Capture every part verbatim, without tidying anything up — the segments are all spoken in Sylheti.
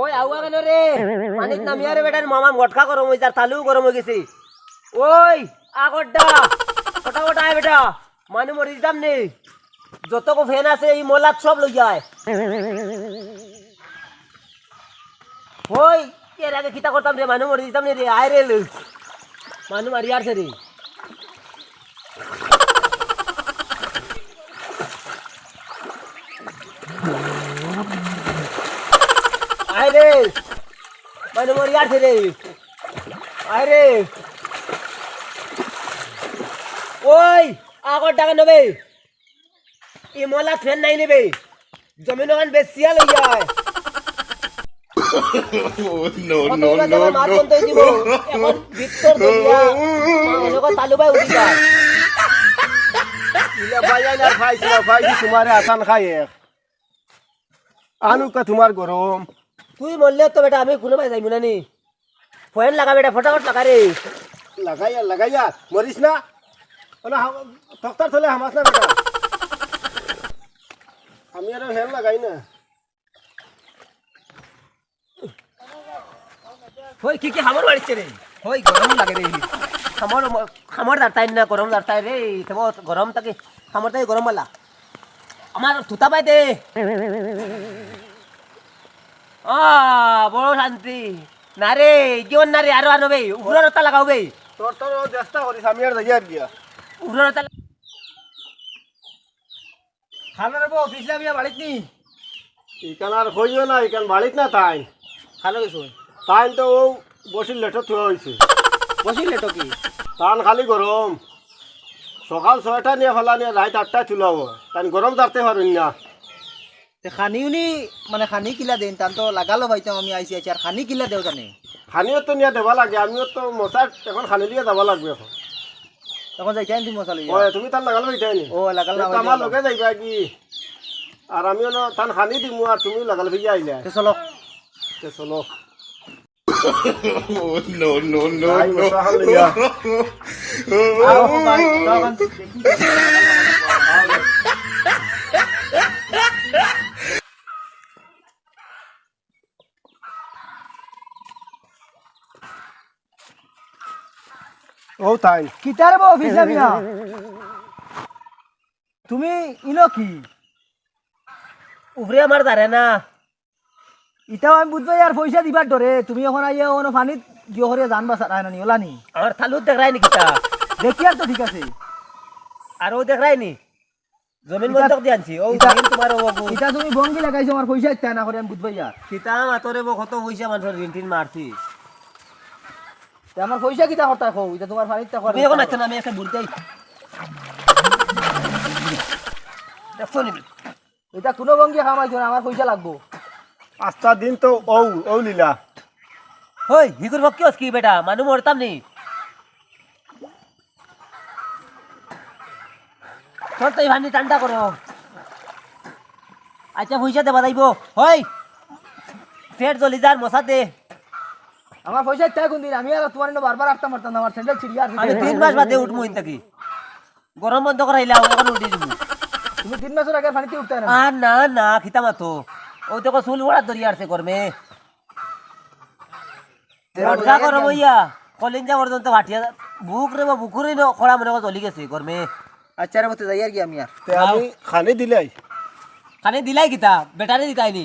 ওই, আউয়া কেনে রে? পানিত নামিয়া রে বেটা, মামা মটকা গরম অইছে আর তালু গরম অইগেছে। ওই, আগরডা, ফটাফট আয় বেটা, মানু মরি যাইতাম নি। যতগু ফ্যান আছে, ই মলাত সব লইয়া আয়। ওই, এর আগে কিতা করতাম রে, মানু মরি যাইতাম নি রে, আয় রে লই। মানু মারিয়ারছে রে। আয় রে, মানু মরিয়ারছে রে। আয় রে। ওই, আগরডা কেনে বে? ই মলাত ফ্যান নাই নি বে? জমিন অখান বেচিয়া লইয়া আয়। Oh, no, কত no, জাগা no, মাত no. বন্ধ অই যিবো। অখন ভিতর দরিয়া, মা, অনেক তালু বাই উঠি যায়। ইলা বাই আইন আর খাইছি না, খাইছি তোমারে আসান খাই এক। আনুকা তোমার গরম। তুই মরলে তো বেটা আমি কুনো বায় যাইমু না নি। ফ্যান লাগা বেটা, ফটাফট লাগা রে। লাগাইয়া, লাগাইয়া, মরিস না। ওলা হা-, তক্তার তলে হামাস না বেটা। আমি আর ফ্যান লাগাই না। ওই, কি কি হামর মারিছে রে? ওই, গরম লাগে রে। হামর ম-, হামর দাঁড়তায় না, গরম দাঁড়তায় রে। তবে গরম থাকে, হামর থাকে গরম বালা। আমার থুতা পাই দে। আ, বড় শান্তি। না রে, জীবন না রে, আরো আনো বে। উপরে রতা লাগাও বে। তোর তো চেষ্টা করিস, আমি আর যাই আর গিয়া। উপরে রতা খানো রে বউ, পিছলা মিয়া বাড়িত নি? ইখান আর কইও না, ইখান বাড়িত না তাইন। খানো গেছো? তাইন তো ও বসির লেটো থুয়া অইছে। বসির লেটো কি? তান খালি গরম। সকাল ছয়টা নিয়া ফালা নিয়া রাইত আটটায় তুলাবো। তাইন গরম জারতে পারইন না। তে খানি উনি, মানে খানি কিলা দেইন, তান তো লাগালো পাইতাম আমি আইছি আইছি, আর খানি কিলা দেও জানে? খানিও তো নিয়া দেবা লাগে, আমিও তো মশার এখন খানি দিয়া যাবা লাগবে এখন। তখন যাইতাই তুমি মশা লইয়া? ওই, তুমি তার লাগাল পাইতাই নি? ও, লাগাল না তে তো পাইতাই আমার না। লগে যাইবা কি? আর আমিও না তান খানি দিমু আর তুমিও লাগাল পাইয়া আইলা। তে চলো। তে চলো। Oh, no, no, no, নাই, no. মশা খান লইয়া। আও, ভাই, তখন দেখি। ও তাই। কিতার বউ পিছলা মিয়া? তুমি ইনো কি? উপরে আমার জারে না। ইতাও আমি বুঝবায় আর পয়সা দিবার ডরে। তুমি অখন আইয়া অনো পানিত গিয়া করিয়া জান বাচারায় না নি, ওলা নি? আমার তালুত দেখরায় নি কিতা? দেখি আর তো ঠিক আছে। আর ও দেখরায় নি? জমিন ইতা, বন্ধক দি আনছি। ও ইতা, জমিন তোমার ও বাবু। ইতা তুমি ভঙ্গি লাগাইছো, আমার পয়সা ইতা না করে আমি বুঝবায় আর। কিতা মাতরে বউ, কত পয়সা মানষর ঋণ টিন মারছি। তে আমার পয়সা কিতা করতায় কও? ইতা তোমার পানিত তা তুমি অখন আইছো না, আমি একটা বুড়ি যাই। দেখছো নি? ইতা কুনো ভঙ্গি কাম আইতো না, আমার পয়সা লাগবো। আস্তা দিন তো ও, ও লীলা। ওই, হিগুর বক্কি অস কি বেটা? মানু মরতাম নি। চল তো, এই পানি ঠান্ডা করো। আচ্ছা, পয়সা দেবা যাইবো। হই, পেট জ্বলি যার, মশা দে। আমার পয়সা ইতা কুন দিন? আমি আর তোমার ইনো বারবার আটতাম পারতাম না, আমার স্যান্ডেল ছিড়িয়া আর আমি তিন মাস বাদে উঠমু ইন থাকি। গরম বন্ধ করাইলাও, অখন উঠি দিমু। তুমি তিন মাসর আগে পানিত উঠতায় না? আর না, না, কিতা মাতো? ও দেখো চুল ওড়া ধরিয়া আছে গরমে। তে মটকা গরম অইয়া, কলিঞ্জা পর্যন্ত ফাটিয়া যা-, বুক রে বা বুকুর ইনো খড়া মনে কর জ্বলি গেছে গরমে। আচ্ছা রে, মতে যাই আর কি আমি আর। তে আমি খানি দিলাই। খানি দিলাই কিতা? ব্যাটারি দিতায় নি।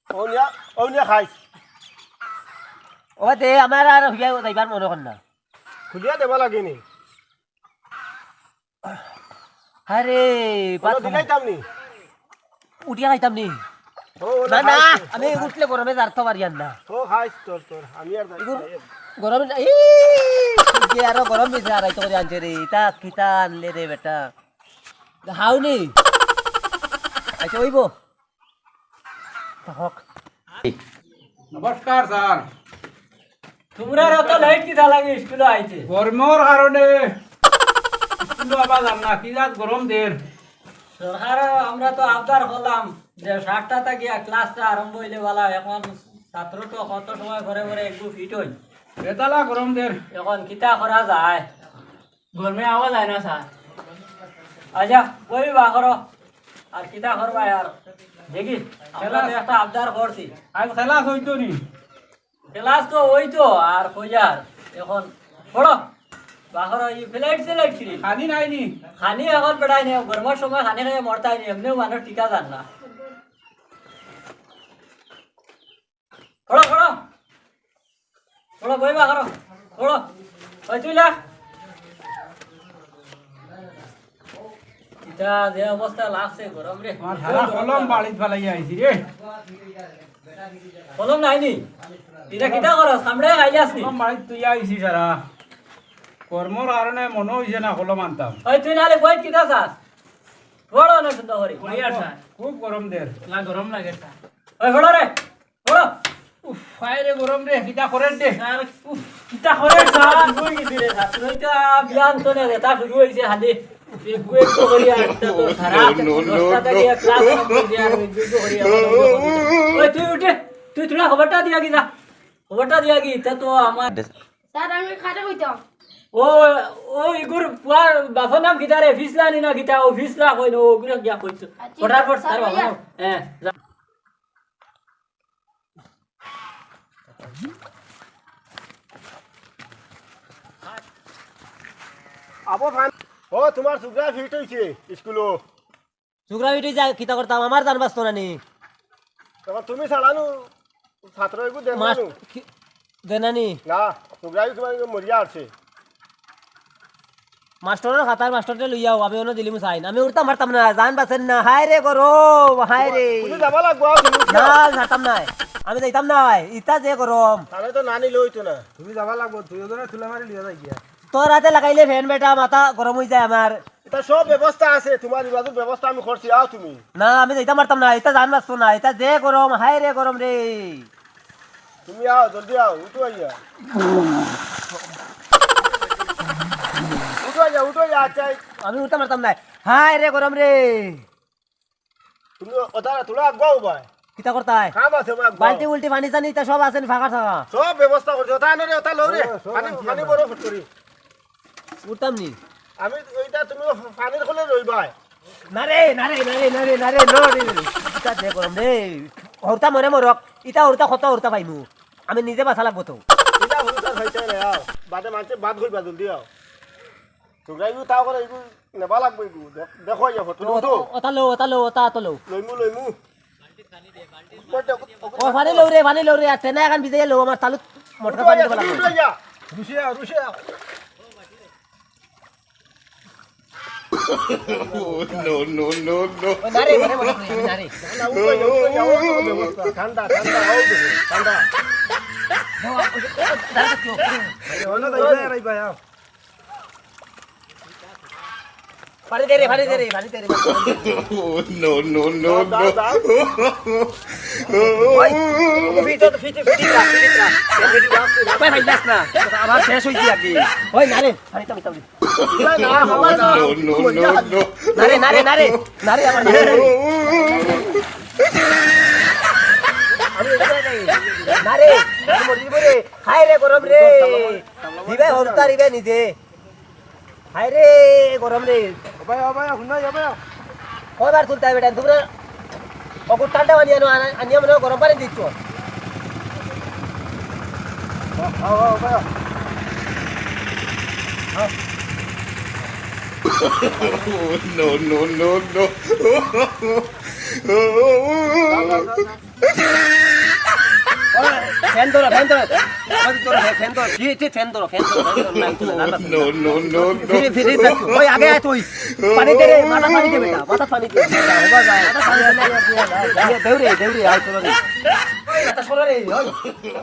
ও নিয়া, ও নিয়া খাইস। ও দে, আমার আর হুইয়া যাইবার মনে কর না। খুলিয়া দেবা লাগে নি। আরে, ভাত খামু। দিলাইতাম নি? উঠিয়া খাইতাম নি? ও, ও, না, না, খাইস তো, আমি খাইস। উঠলে গরমে জারতো পারি আর না। ও, খাইস তোর, তোর, আমি আর যাই, এগুর যাই। গরমে না, এই, যে আরো গরম বেশি আর আইতো করে আনছে রে, ইতা কিতা আনলে রে বেটা? হাও নি? আচ্ছা, অইবো। হক। নমস্কার স্যার। তুমরার অত লেট কিতা লাগি স্কুলো আইতে? গরমর কারণে স্কুলো আবার যার না, কি জাত গরম দের। সরকার, আমরা তো আবদার করলাম যে সাতটা থাকি ক্লাসটা আরম্ভ অইলে ভালা, অখন ছাত্র তো কত সময় পরে পরে একটু ফিট অই। বেতালা গরম দের। অখন কিতা করা যায়? গরমে আওয়া যায় না, স্যার। আচ্ছা, বই বার করো। আর কিতা করবা আর? দেখি, আমরা তো একটা আবদার করছি। আজ খেলা হইতো নি? খেলা তো হইতো, আর কইয়ার। এখন পড়ো। বাহর এই ফ্লাইট স্লাইট ছিঁড়ি। খানি নাই নি? খানি এখন বেটাই নি, গরমর সময় খানি খাইয়া মরতাই নি, এমনেও মানুষ টিকা যার না। পড়ো, পড়ো। পড়ো, বই বার করো। পড়ো। ওই তুই লা। ইটা যে অবস্থা লাগছে গরম রে। আমার সারা কলম বাড়িত ফালাইয়া আইছি রে। কলম নাই নি? ইটা কিতা করস? কামড়ে খাইলাস নি? কলম বাড়িত তুই আইছি সারা। কর্মর কারণে মনে হইছে না কলম আনতাম। ওই তুই নালে বইত কিতা চাস? পড়ো না সুন্দর করি। পড়ি আর স্যার। খুব গরম দের। না, গরম লাগে স্যার। ওই পড়ো রে। পড়ো। উফ, হায় রে গরম রে, কিতা করের রে। স্যার, উফ, কিতা করের স্যার? শুরু হয়ে গেছে রে স্যার। তুই তো বিয়ান তো নে রে, তা শুরু হইছে খালি। একটু একটু করি আর ইটা তো সারা দশটা থেকে ক্লাস আরম্ভ হইছে আর একটু একটু করি আবার আরম্ভ করি। ওই তুই উঠে, তুই থুড়া খবরটা দিয়া কি যা। খবরটা দিয়া কি, ইটা তো আমার স্যার, আমি কারে কইতাম? ও, ও ইগুর পুয়ার বাপর নাম কিতা রে? ফিসলা নি না কিতা? ও ফিসলা কই না, ও গুলো গিয়া কইছো। আচ্ছা, ফটাফট স্যার, তার বাপর ভাইয়া। নাম। হ্যাঁ, যা। আবো ফান। ও, তোমার সুগা ফিট হইছে স্কুলো। সুগা ফিট হইছে, কিতা করতাম? আমার জান বাঁচতো না নি। তখন তুমি ছাড়ানো ছাত্র এগু দেন মাস-, মানু। কি-, দেনানি? না, সুগা ফিট তোমার মরিয়া আছে। মাস্টরের খাতার মাস্টরকে লইয়াও, আমি অন্য দিলিমু সাইন। আমি উঠতাম পারতাম না, জান বাঁচের না। হায় রে গরম, হায় রে। তুমি যাবা লাগবো, তুমি উঠো। না, ছাড়তাম না। আমি যাইতাম না, ইতা যে গরম। তাহলে তো নানি লইতো না। তুমি যাবা লাগবো, দুইজনে তুলা মারি লিয়া যাই গিয়া। তোর হাতে লাগাইলে ফ্যান বেটা, মাথা গরম হয়ে যায় আমার। এটা সব ব্যবস্থা আছে, তোমার ইবাদত ব্যবস্থা আমি করছি, আও তুমি। না, আমি যাইতাম পারতাম না, ইতা জান বাঁচতো না, ইতা যে গরম, হায় রে গরম রে। তুমি আও, জলদি আও, উঠো আইয়া। উঠো আইয়া, উঠো আইয়া, আচ্ছা। আমি উঠতাম পারতাম না, হায় রে গরম রে। তুমি ওটা, তোরা আগুয়াও ভাই। কিতা করতায়? কাম আছে ভাই, আগুয়াও। বালতি উল্টি পানি চানি, ইতা সব আছে নি, ফাঁকা থাকা। সব ব্যবস্থা করছি, ওটা আনো রে, ওটা লও রে। ও, সব পানি, আনছি পানি আমরা। বড় ফুট করি। উঠতাম নি। আমি ওইটা তুমি পানির কোলে রইবায়। না রে, না রে, না রে, না রে, না রে, না রে, না রে। ইটা যে গরম রে। হরতা মরে মরক, ইটা হরতা কত হরতা পাইমু। আমি নিজে বাঁচা লাগবো তো। ইটা হরতা খাইতে রে, আও। বাদে মানছে বাদ হইবা জলদি আও। তোমরা ইগু তাও করে ইগু নেবা লাগবো ইগু। দেখ-, দেখো ইয়া ফটো ও-, উঠো। ও-, ওটা লো, ওটা লো, ওটা তো লো। লইমু, লইমু। ও, পানি লও রে, পানি লও রে, আর তেনা এখন ভিজাইয়া লও, আমার তালুত মটকা পানি দেবা লাগবো। রুশিয়া, রুশিয়া। No, no, no, no। ও, না রে, না রে, না রে, না রে। না, উঠো, উঠো, উঠো, উঠো, উঠো। ঠান্ডা, ঠান্ডা, ও, ঠান্ডা। দাঁড়া, দাঁড়া, দাঁড়া। পানি দে রে, পানি দে রে, পানি দে রে, পানি দে রে। No, no, no, no। ওই, fit, fit, fit, fit, fit. ভাই, ভাই, যাস না। আমার শেষ হইছে আর কি। ওই, না রে, পানি তো, পানি তো। No, no, no, no। না রে, না রে, না রে, না রে, আমার না রে। আমি এটা নাই। না রে, আমি মরে যাবো রে। হায় রে, গরম রে। দিবে হরতা দিবে নিজে। হায় রে, গরম রে। ও ভাই, ও ভাই, হুনো, ও ভাই। কয়বার তুলতে হবে বেটা? তোমরা অগু ঠান্ডা পানি আনো, আনা-, আনিয়া মনে হয় গরম পানি দিচ্ছ। আও, আও, ও ভাই। আও। No, no, no, no। Fan ধরো, ফ্যান ধরো। ফ্যান ধরো, ফ্যান ধরো। কি, কি ফ্যান ধরো, ফ্যান ধরো, ফ্যান ধরো। না, না, না, না। No, no, no, no। ফিরে, ফিরে, ফিরে। ওই, আগে আয় তুই। পানি দে রে, মাথা পানি দে বেটা, মাথা পানি দে। মাথা পানি দে। ইয়ে, দেউরে, দেউরে, আয়, চলো রে। ওই, মাথা সরো রে, ওই।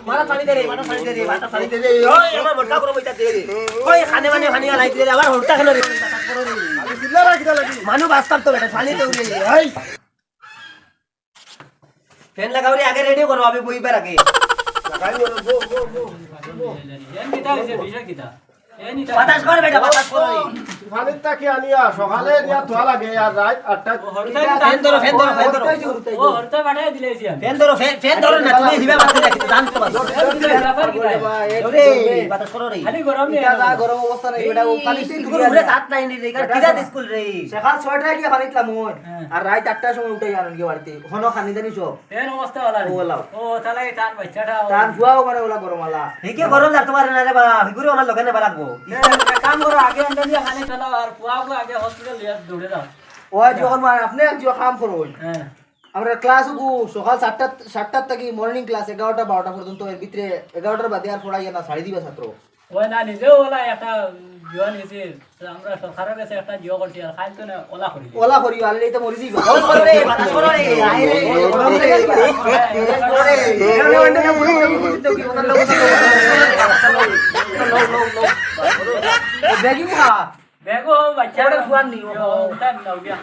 মাথা পানি দে রে, মাথা পানি দে রে, মাথা পানি দে রে। ওই, আমার মনটা গরম হইতা দে রে। ওই, খানে মানে পানি আলাই দে রে, আবার হরতা কেন রে? মাথা সরো রে। মানু বাস্তব তো বেটা, পানি দেউরে, ওই। ফ্যান লাগাও রে, আগে রেডি করো, আমি বইবার আগে। লাগাই বলো, বো, বো, বো, বো। ফ্যান কিতা হইছে, বিষয় কিতা? বাতাস কর বেটা, বাতাস কর। খালি তাকে আনিয়া সকালে নিয়া ধোয়া লাগে আর রাত আটটা। ফ্যান ধরো, ফ্যান ধরো, ফ্যান ধরো। ও হরতা পাঠাই দিলে এসে আমি। ফ্যান ধরো, ফ্যান, ফ্যান ধরো না, তুমি হিবা বাতাস রাখি, জান তো বাতাস। ব্যাপার কি ভাই? ওরে, বাতাস করো রে। খালি গরম নিয়ে এটা যা গরম অবস্থা নাই, এটা ও খালি এই স্কুল স্কুল রে, সাত নাই রে, এটা কি জাত স্কুল রে? সকাল ছয়টায় গিয়া বাড়িত লাম ওই। হ্যাঁ। আর রাত আটটার সময় উঠে আর কি বাড়িতে। হনো খানি জানি সব। এর অবস্থা ওলা রে। ওলা। ও, তাহলে এই তার বাচ্চাটা ও তার ফুয়াও মানে ওলা গরম আলা। হিকে গরম লাগতে পারে না রে বা, হিগুরে ওলা লগে নেবা লাগবো। এ, এক কাম করো, আগে আন্ডা দিয়া খানি ফেলাও আর ফুয়াগু আগে হসপিটাল লিয়া দৌড়ে যাও। ও, আজ যখন মা-, আপনি আজ যখন কাম করো ওই। হ্যাঁ। আমরা ক্লাস গু সকাল সাতটা, সাতটার থাকি মর্নিং ক্লাস এগারোটা বারোটা পর্যন্ত, এর ভিতরে এগারোটার বাদে আর পড়াইয়া না, ছাড়ি দিবা ছাত্র। ওই না, নিজেও ওলা একটা জোয়ান গেছে, তো আমরা সরকারের কাছে একটা জিও করছি, আর খাইল তো না, ওলা করি। ওলা করি, আরে এই তো মরি যাইবা। ওই, ওই রে, বাতাস করো রে, আয় রে, ওই রে, ওই রে, ওই রে, ওই রে, ওই রে, ওই রে, ওই রে, ওই রে, ওই রে। ব্যাগই খা। ব্যাগও বাচ্চা ওটা ফুয়ার নি, ও। ওটা নাও গিয়া।